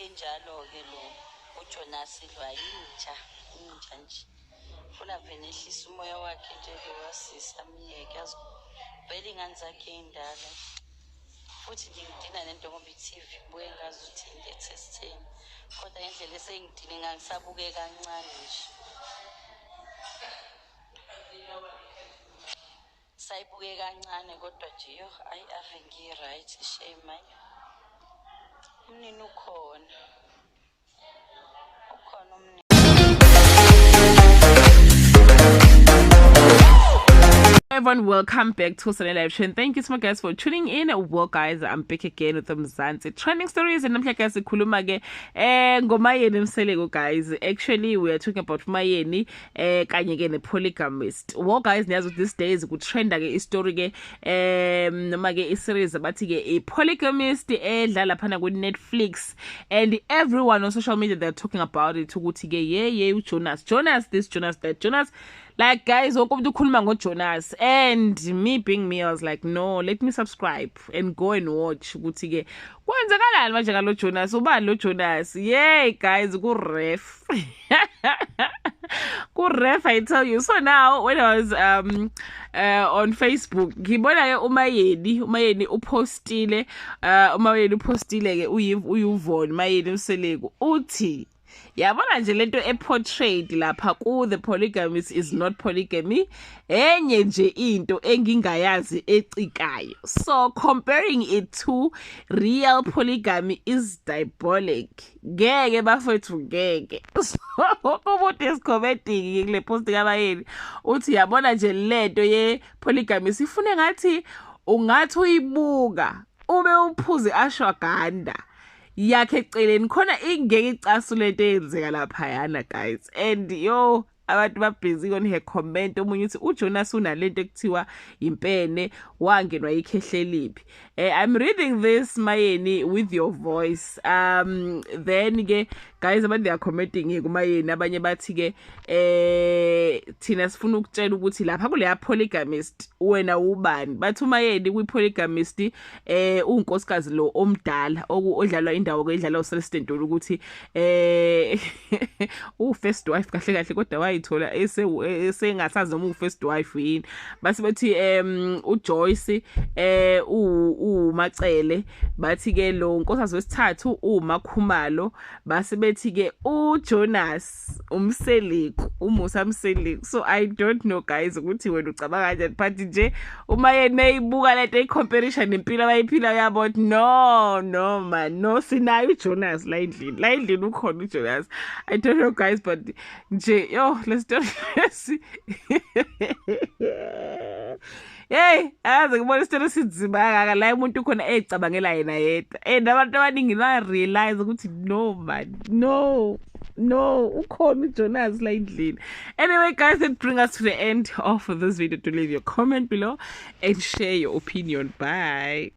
Enjalo-ke lo uJonas lo ayinja inja nje funa vele ehlise umoya wakhe nje lo wasisi amyeke yazi vele iy'ngane zakhe ey'ndala futhi nje ngidina nento ngoba i-tv kubuye ngazi ukuthi into ethesitheni kodwa ngendlela esengidine ngangisabuke kancane nje sayibuke kancane kodwa nje yo ayi ave ngi-right shame ayi umnini ukhona ukhona umnini. Everyone, welcome back to Sunday Live Show and thank you so much guys for tuning in. Well guys, I'm back again with the Mzansi trending stories and namhla guys sikhuluma ke ngoMayeni Mseleku guys. Actually we are talking about Mayeni kanye ke ne polygamist. Well guys, niyazi these days ku trenda ke istory ke noma ke i-series abathi ke i polygamist edlala phana ku Netflix and everyone on social media they're talking about it ukuthi ke ye ye uJonas, Jonas this, Jonas that, Jonas like guys wonke umuntu ukhuluma ngoJonas and me being me I was like no, let me subscribe and go and watch ukuthi ke kwenzakalani manje ngalo Jonas, ubani lo Jonas. Yay guys, ku ref ku ref I tell you. So now when I was on Facebook ngibona ke uMayeni upostile uMayeni upostile ke uyuvon Mayeni Mseleku uthi yabona nje lento eportrayed lapha ku The Polygamist is not polygamy, enye nje into engingayazi ecikayo. So comparing it to real polygamy is diabolic. Ngeke bafethu ngeke. So umuntu is commenting kule post kaMayeni uthi yabona nje lento ye polygamy sifune ngathi ungathi uyibuka ube uphuze ashwagandha yakhe eceleni khona ingeke icasule lento eyenzeka laphayana guys. And yo abantu babhizi on her comment, omunye uthi uJonas unalento ekuthiwa impene wangenwa ikhehleliphi. I'm reading this Mayeni with your voice. Then ke guys abantu they are commenting kuMayeni, abanye bathi ke thina sifuna ukutshela ukuthi lapha kuleya polygamist wena ubani. Bathi uMayeni kwi polygamist unkosikazi lo omdala odlalwa indawo ke edlalwa uCeleste Ntuli ukuthi u first wife kahle kahle kodwa wayithola esengasazi noma u first wife yini. Base bathi uJoyce uMacele, bathi ke lo nkosikazi wesithathu uMakhumalo, base bethi ke uJonas uMseleku, uMusa Mseleku. So I don't know guys ukuthi wena ucabanga kanjani, but nje uma yena eyibuka lento eyicompare nempilo abayiphila yabo, no no man no, sinayo uJonas la endlini, la endlini ukhona uJonas. I don't know guys, but nje yo let's do this. Hey, aze ngibona isitori sinzima kangaka la umuntu khona ecabangela yena yedwa and abantu abaningi ba realize ukuthi no man, no no, ukhona uJonas la endlini. Anyway guys, that bring us to the end of this video. To leave your comment below and share your opinion. Bye.